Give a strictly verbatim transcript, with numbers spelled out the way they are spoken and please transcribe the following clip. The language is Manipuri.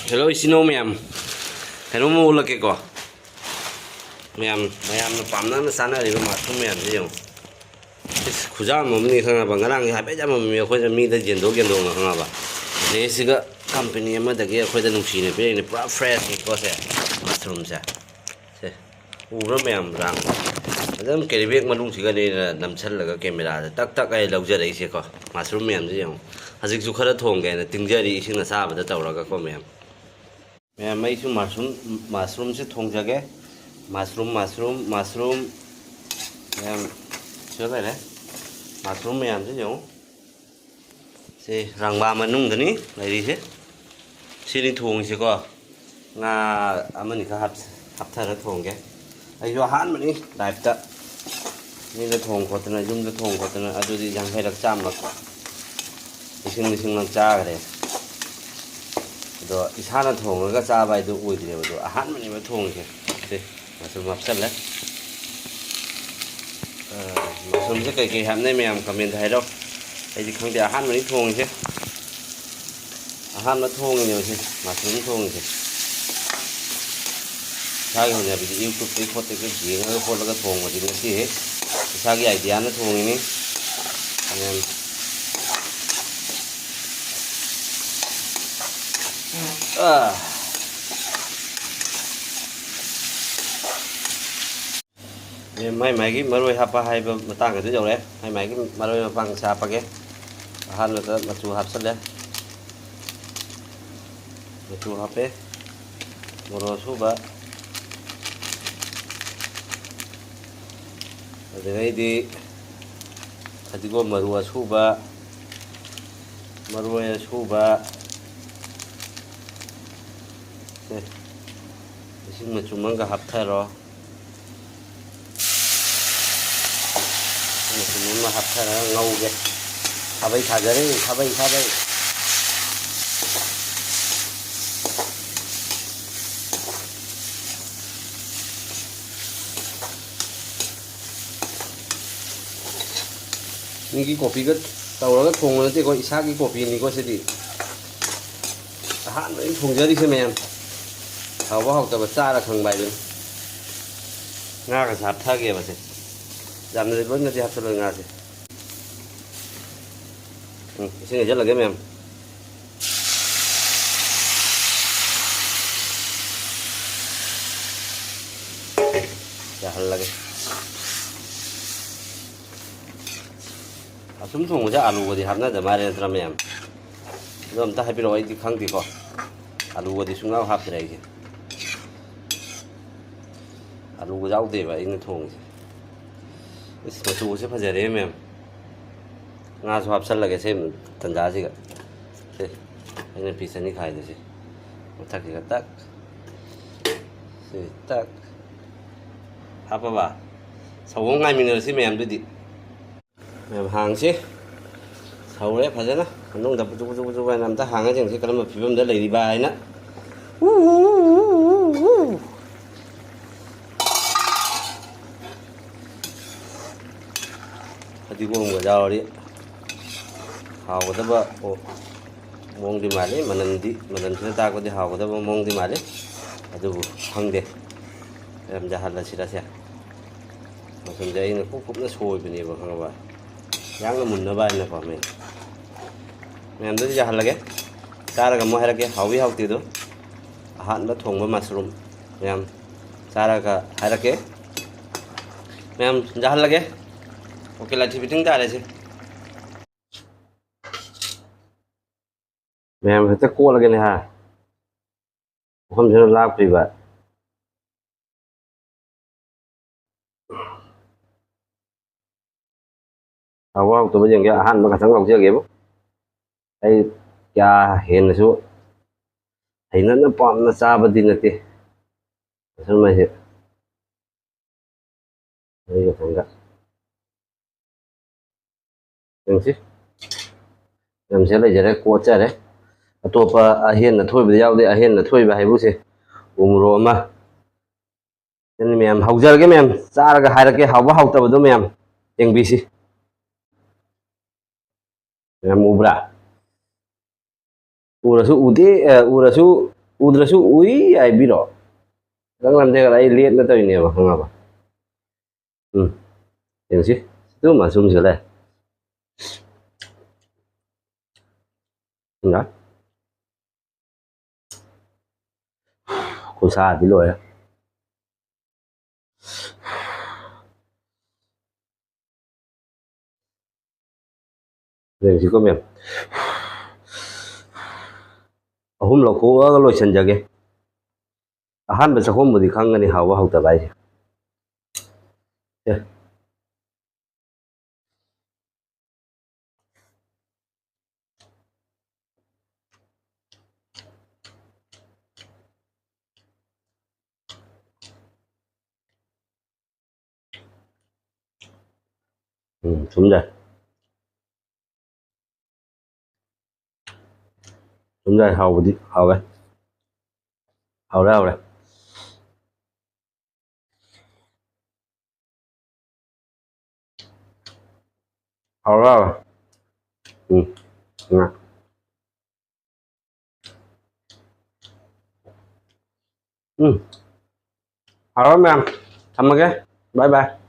ꯍꯦꯜꯂꯣ ꯏꯆꯤꯟ ꯏꯅꯥꯎ ꯃꯌꯥꯝ, ꯀꯩꯅꯣꯝꯃ ꯎꯠꯂꯛꯀꯦꯀꯣ꯫ ꯃꯌꯥꯝ, ꯃꯌꯥꯝꯅ ꯄꯥꯝꯅꯅ ꯆꯥꯅꯔꯤꯕ ꯃꯁꯔꯨꯝ ꯃꯌꯥꯝꯁꯦ ꯌꯦꯡꯉꯨ꯫ ꯏꯁ, ꯈꯨꯌꯥꯝ ꯑꯃꯅꯤ ꯈꯪꯉꯕ꯫ ꯉꯔꯥꯡꯒꯤ ꯍꯥꯏꯐꯦꯠ ꯌꯥꯝꯃꯝꯃꯤ, ꯑꯩꯈꯣꯏꯗ ꯃꯤꯗ ꯌꯦꯟꯗꯣꯛ ꯌꯦꯟꯗꯣꯛꯅ ꯈꯪꯉꯕ꯫ ꯑꯗꯩ ꯁꯤꯒ ꯀꯝꯄꯅꯤ ꯑꯃꯗꯒꯤ ꯑꯩꯈꯣꯏꯗ ꯅꯨꯡꯁꯤꯅ ꯄꯤꯔꯛꯏꯅꯦ, ꯄꯨꯔꯥ ꯐ꯭ꯔꯦꯁꯅꯤꯀꯣ ꯁꯦ, ꯃꯁꯔꯨꯝꯁꯦ꯫ ꯁꯦ, ꯎꯕ꯭ꯔꯥ ꯃꯌꯥꯝ? ꯔꯥꯡ ꯐꯖꯅ ꯀꯦꯔꯤ ꯕꯦꯒ ꯃꯅꯨꯡꯁꯤꯒꯅꯦ ꯑꯩꯅ ꯅꯝꯁꯤꯜꯂꯒ ꯀꯦꯃꯦꯔꯥꯗ ꯇꯛ ꯇꯛ ꯑꯩ ꯂꯧꯖꯔꯛꯏꯁꯦꯀꯣ꯫ ꯃꯁꯔꯨꯝ ꯃꯌꯥꯝꯁꯦ ꯌꯦꯡꯉꯨ꯫ ꯍꯧꯖꯤꯛꯁꯨ ꯈꯔ ꯊꯣꯡꯒꯦ ꯍꯥꯏꯅ ꯇꯤꯡꯖꯔꯤ, ꯏꯁꯤꯡ ꯑꯁꯥꯕꯗ ꯇꯧꯔꯒꯀꯣ ꯃꯌꯥꯝ꯫ ꯃꯌꯥꯝ, ꯑꯩꯁꯨ ꯃꯁꯔꯨꯝ, ꯃꯁꯔꯨꯝꯁꯦ ꯊꯣꯡꯖꯒꯦ꯫ ꯃꯁꯔꯨꯝ, ꯃꯁꯔꯨꯝ, ꯃꯁꯔꯨꯝ꯫ ꯃꯌꯥꯝ, ꯁꯤꯗ ꯂꯩꯔꯦ꯫ ꯃꯁꯔꯨꯝ ꯃꯌꯥꯝꯁꯦ ꯌꯦꯡꯉꯨ꯫ ꯁꯤ ꯔꯪꯕꯥ ꯃꯅꯨꯡꯗꯅꯤ ꯂꯩꯔꯤꯁꯦ꯫ ꯁꯤꯅꯤ ꯊꯣꯡꯉꯤꯁꯦꯀꯣ꯫ ꯉꯥ ꯑꯃꯅꯤꯈꯛ ꯍꯥꯞ-, ꯍꯥꯞꯊꯔ ꯊꯣꯡꯒꯦ꯫ ꯑꯩꯁꯨ ꯑꯍꯥꯟꯕꯅꯤ ꯂꯥꯏꯐꯇ꯫ ꯃꯤꯗ ꯊꯣꯡ ꯈꯣꯠꯇꯅ, ꯌꯨꯝꯗ ꯊꯣꯡ ꯈꯣꯠꯇꯅ, ꯑꯗꯨꯗꯤ ꯌꯥꯡꯈꯩꯔꯛ, ꯆꯥꯝꯃꯔꯛ, ꯂꯤꯁꯤꯡ ꯂꯤꯁꯤꯡꯂꯛ ꯆꯥꯈ꯭ꯔꯦ꯫ ꯑꯗꯣ ꯏꯁꯥꯅ ꯊꯣꯡꯉꯒ ꯆꯥꯕ ꯍꯥꯏꯗꯨ ꯑꯣꯏꯗ꯭ꯔꯦꯕ꯫ ꯑꯗꯣ ꯑꯍꯥꯟꯕꯅꯦꯕ ꯊꯣꯡꯉꯤꯁꯦ꯫ ꯁꯦ, ꯃꯆꯨꯝ ꯍꯥꯞꯆꯜꯂꯦ꯫ ꯑ, ꯃꯆꯨꯝꯁꯦ ꯀꯩꯀꯩ ꯍꯥꯞꯅꯩ ꯃꯌꯥꯝ ꯀꯃꯦꯟꯗ ꯍꯥꯏꯔꯛꯑꯣ꯫ ꯑꯩꯗꯤ ꯈꯪꯗꯦ, ꯑꯍꯥꯟꯕꯅꯤ ꯊꯣꯡꯉꯤꯁꯦ꯫ ꯑꯍꯥꯟꯕ ꯊꯣꯡꯉꯤꯅꯦꯕ ꯁꯤ, ꯃꯁꯔꯨꯝ ꯊꯣꯡꯉꯤꯁꯦ꯫ ꯏꯁꯥꯒꯤ ꯍꯩꯅꯕꯤꯗꯤ YouTube-ꯇꯒꯤ ꯈꯣꯠꯇꯒꯤ ꯌꯦꯡꯉꯒ ꯈꯣꯠꯂꯒ ꯊꯣꯡꯕꯗꯤ ꯅꯠꯇꯦꯍꯦ꯫ ꯏꯁꯥꯒꯤ idea-ꯅ ꯊꯣꯡꯉꯤꯅꯤ꯫ ꯃꯌꯥꯝ꯫ ꯑꯥ꯫ ꯑꯦ, ꯃꯥꯏ ꯃꯥꯏꯒꯤ ꯃꯔꯣꯏ ꯍꯥꯞꯄ ꯍꯥꯏꯕ ꯃꯇꯥꯡ ꯑꯗꯨ ꯌꯧꯔꯛꯑꯦ꯫ ꯃꯥꯏ ꯃꯥꯏꯒꯤ ꯃꯔꯣꯏ ꯃꯄꯥꯡꯁꯦ ꯍꯥꯞꯄꯒꯦ꯫ ꯑꯍꯥꯟꯕꯗ ꯃꯆꯨ ꯍꯥꯞꯆꯜꯂꯦ꯫ ꯃꯆꯨ ꯍꯥꯞꯄꯦ꯫ ꯃꯣꯔꯣꯛ ꯑꯁꯨꯕ꯫ ꯑꯗꯨꯗꯩꯗꯤ ꯐꯗꯤꯒꯣꯝ ꯃꯔꯨ ꯑꯁꯨꯕ, ꯃꯔꯣꯏ ꯑꯁꯨꯕ꯫ ꯁꯦ, ꯏꯁꯤꯡ ꯃꯆꯨꯝ ꯑꯃꯒ ꯍꯥꯞꯊꯔꯣ꯫ ꯏꯁꯤꯡ ꯃꯆꯨꯝ ꯑꯃ ꯍꯥꯞꯊꯔꯒ ꯉꯧꯒꯦ꯫ ꯈꯥꯕꯩ ꯊꯥꯖꯔꯦ, ꯈꯥꯕꯩ, ꯈꯥꯕꯩ꯫ ꯃꯤꯒꯤ ꯀꯣꯐꯤꯒ ꯇꯧꯔꯒ ꯊꯣꯡꯕ ꯅꯠꯇꯦꯀꯣ, ꯏꯁꯥꯒꯤ ꯀꯣꯐꯤꯅꯤꯀꯣ ꯁꯤꯗꯤ꯫ ꯑꯍꯥꯟꯕ ꯑꯩꯅ ꯊꯣꯡꯖꯔꯤꯁꯦ ꯃꯌꯥꯝ, ꯍꯥꯎꯕ ꯍꯥꯎꯇꯕ ꯆꯥꯔ ꯈꯪꯕ ꯍꯥꯏꯗꯨꯅꯤ꯫ ꯉꯥꯒꯁꯦ ꯍꯥꯞꯊꯒꯦꯕꯁꯦ, ꯌꯥꯝꯅꯗꯤ ꯂꯣꯏꯅꯗꯤ ꯍꯥꯞꯆꯜꯂꯣꯏ ꯉꯥꯁꯦ꯫ ꯎꯝ, ꯏꯁꯤꯡ ꯍꯩꯖꯜꯂꯒꯦ ꯃꯌꯥꯝ꯫ ꯌꯥꯍꯜꯂꯒꯦ꯫ ꯑꯁꯨꯝ ꯊꯣꯡꯕꯁꯦ ꯑꯥꯂꯨꯒꯗꯤ ꯍꯥꯞꯅꯗ ꯃꯥꯜꯂꯦ ꯅꯠꯇ꯭ꯔꯥ ꯃꯌꯥꯝ? ꯑꯗꯣ ꯑꯝꯇ ꯍꯥꯏꯕꯤꯔꯛꯑꯣ, ꯑꯩꯗꯤ ꯈꯪꯗꯦꯀꯣ꯫ ꯑꯥꯂꯨꯒꯗꯤ ꯁꯨꯡꯍꯥꯞ ꯍꯥꯞꯇ꯭ꯔꯦ ꯑꯩꯁꯦ꯫ ꯑꯥꯂꯨꯒ ꯌꯥꯎꯗꯦꯕ ꯑꯩꯅ ꯊꯣꯡꯉꯤꯁꯦ꯫ ꯏꯁ, ꯃꯆꯨꯒꯁꯦ ꯐꯖꯔꯦ ꯃꯌꯥꯝ꯫ ꯉꯥꯁꯨ ꯍꯥꯞꯆꯜꯂꯒꯦ ꯁꯤ ꯇꯟꯖꯥꯁꯤꯒ꯫ ꯁꯦ, ꯑꯩꯅ ꯄꯤꯁ ꯑꯅꯤ ꯈꯥꯏꯗꯣꯏꯁꯦ꯫ ꯃꯊꯛꯁꯤꯒ ꯇꯛ꯫ ꯁꯤ ꯇꯛ꯫ ꯍꯥꯞꯄꯕ? ꯁꯧꯕ ꯉꯥꯏꯃꯤꯟꯅꯔꯁꯤ ꯃꯌꯥꯝꯗꯨꯗꯤ꯫ ꯃꯌꯥꯝ ꯍꯥꯡꯁꯤ꯫ ꯁꯧꯔꯦ ꯐꯖꯅ꯫ ꯃꯅꯨꯡꯗ ꯄꯨꯆꯨ ꯄꯨꯆꯨ ꯄꯨꯆꯨ ꯍꯥꯏꯅ ꯑꯝꯇ ꯍꯥꯡꯉ ꯌꯦꯡꯁꯤ ꯀꯔꯝꯕ ꯐꯤꯕꯝꯗ ꯂꯩꯔꯤꯕ ꯍꯥꯏꯅ꯫ ꯎ, ꯎ, ꯎ, ꯎ, ꯎ꯫ ꯐꯗꯤꯒꯣꯝꯒ ꯌꯥꯎꯔꯗꯤ ꯍꯥꯎꯒꯗꯕ ꯑꯣ-, ꯃꯑꯣꯡꯗꯤ ꯃꯥꯜꯂꯤ꯫ ꯃꯅꯝꯗꯤ, ꯃꯅꯝꯁꯤꯅ ꯇꯥꯛꯄꯗꯤ ꯍꯥꯎꯒꯗꯕ ꯃꯑꯣꯡꯗꯤ ꯃꯥꯜꯂꯤ꯫ ꯑꯗꯨꯕꯨ ꯈꯪꯗꯦ꯫ ꯌꯥꯝ ꯌꯥꯍꯜꯂꯁꯤꯔꯁꯦ꯫ ꯃꯆꯜꯁꯦ ꯑꯩꯅ ꯀꯨꯞ ꯀꯨꯞꯅ ꯁꯣꯏꯕꯅꯦꯕ, ꯈꯪꯉꯕ? ꯌꯥꯡꯅ ꯃꯨꯟꯅꯕ ꯍꯥꯏꯅꯀꯣ, ꯃꯌꯥꯝ꯫ ꯃꯌꯥꯝꯗꯨꯗꯤ ꯌꯥꯍꯜꯂꯒꯦ꯫ ꯆꯥꯔꯒ ꯑꯃꯨꯛ ꯍꯥꯏꯔꯛꯀꯦ, ꯍꯥꯎꯏ ꯍꯥꯎꯇꯦꯗꯣ꯫ ꯑꯍꯥꯟꯕ ꯊꯣꯡꯕ ꯃꯁꯔꯨꯝ꯫ ꯃꯌꯥꯝ ꯆꯥꯔꯒ ꯍꯥꯏꯔꯛꯀꯦ꯫ ꯃꯌꯥꯝ ꯌꯥꯍꯜꯂꯒꯦ꯫ Okay, ꯂꯥꯏꯊꯤ fitting ꯇꯥꯔꯦꯁꯦ꯫ ꯃꯌꯥꯝ ꯍꯦꯛꯇ ꯀꯣꯠꯂꯒꯦꯅꯦ ꯍꯥ꯫ ꯃꯐꯝꯁꯤꯅ ꯂꯥꯞꯇ꯭ꯔꯤꯕ꯫ ꯍꯥꯎꯕ ꯍꯥꯎꯇꯕ ꯌꯦꯡꯒꯦ꯫ ꯑꯍꯥꯟꯕ ꯈꯛꯇꯪ ꯂꯧꯖꯒꯦꯕꯨ꯫ ꯑꯩ ꯀꯌꯥ ꯍꯦꯟꯅꯁꯨ ꯍꯩꯅꯅ ꯄꯥꯝꯅ ꯆꯥꯕꯗꯤ ꯅꯠꯇꯦ꯫ ꯑꯁꯨꯝ ꯑꯩꯁꯦ ꯑꯩ ꯈꯛꯇꯪꯒ ꯌꯦꯡꯁꯤ꯫ ꯌꯥꯝꯁꯦ ꯂꯩꯖꯔꯦ, ꯀꯣꯠꯆꯔꯦ꯫ ꯑꯇꯣꯞꯄ ꯑꯍꯦꯟꯅ ꯊꯣꯏꯕꯗꯤ ꯌꯥꯎꯗꯦ꯫ ꯑꯍꯦꯟꯅ ꯊꯣꯏꯕ ꯍꯥꯏꯕꯨꯁꯦ ꯎꯃꯣꯔꯣꯛ ꯑꯃ꯫ ꯑꯗꯨꯅꯤ ꯃꯌꯥꯝ, ꯍꯧꯖꯔꯒꯦ ꯃꯌꯥꯝ, ꯆꯥꯔꯒ ꯍꯥꯏꯔꯛꯀꯦ ꯍꯥꯎꯕ ꯍꯥꯎꯇꯕꯗꯣ ꯃꯌꯥꯝ ꯌꯦꯡꯕꯤꯁꯤ꯫ ꯃꯌꯥꯝ ꯎꯕ꯭ꯔꯥ? ꯎꯔꯁꯨ ꯎꯗꯦ, ꯑꯦ, ꯎꯔꯁꯨ, ꯎꯗ꯭ꯔꯁꯨ ꯎꯏ ꯍꯥꯏꯕꯤꯔꯣ꯫ ꯅꯪ ꯂꯝꯖꯦꯜ ꯑꯩ ꯂꯦꯠꯅ ꯇꯧꯔꯤꯅꯦꯕ, ꯈꯪꯉꯕ? ꯎꯝ꯫ ꯌꯦꯡꯁꯤ꯫ ꯁꯤꯗ ꯃꯁꯔꯨꯝꯁꯤꯒ ꯂꯩ꯫ ꯌꯥ꯫ ꯈꯨꯁꯥꯗꯤ ꯂꯣꯏꯔꯦ꯫ ꯌꯦꯡꯁꯤꯀꯣ ꯃꯦꯝ꯫ ꯑꯍꯨꯝ ꯂꯧꯊꯣꯛꯑꯒ ꯂꯣꯏꯁꯤꯟꯖꯒꯦ꯫ ꯑꯍꯥꯟꯕ ꯆꯥꯛꯈꯣꯝꯕꯨꯗꯤ ꯈꯪꯒꯅꯤ ꯍꯥꯎꯕ ꯍꯥꯎꯇꯕ ꯍꯥꯏꯁꯦ꯫ ꯑꯦ꯫ ꯎꯝ, ꯊꯨꯝ ꯌꯥꯏ꯫ ꯊꯨꯝ ꯌꯥꯏ, ꯍꯥꯎꯕꯗꯤ ꯍꯥꯎꯋꯦ꯫ ꯍꯥꯎꯔꯦ, ꯍꯥꯎꯔꯦ꯫ ꯍꯥꯎꯔꯦ, ꯍꯥꯎꯔꯦ꯫ ꯎꯝ, ꯉꯥ꯫ ꯎꯝ꯫ ꯍꯥꯎꯔꯦ ꯃꯌꯥꯝ꯫ ꯊꯝꯃꯒꯦ꯫ Bye bye꯫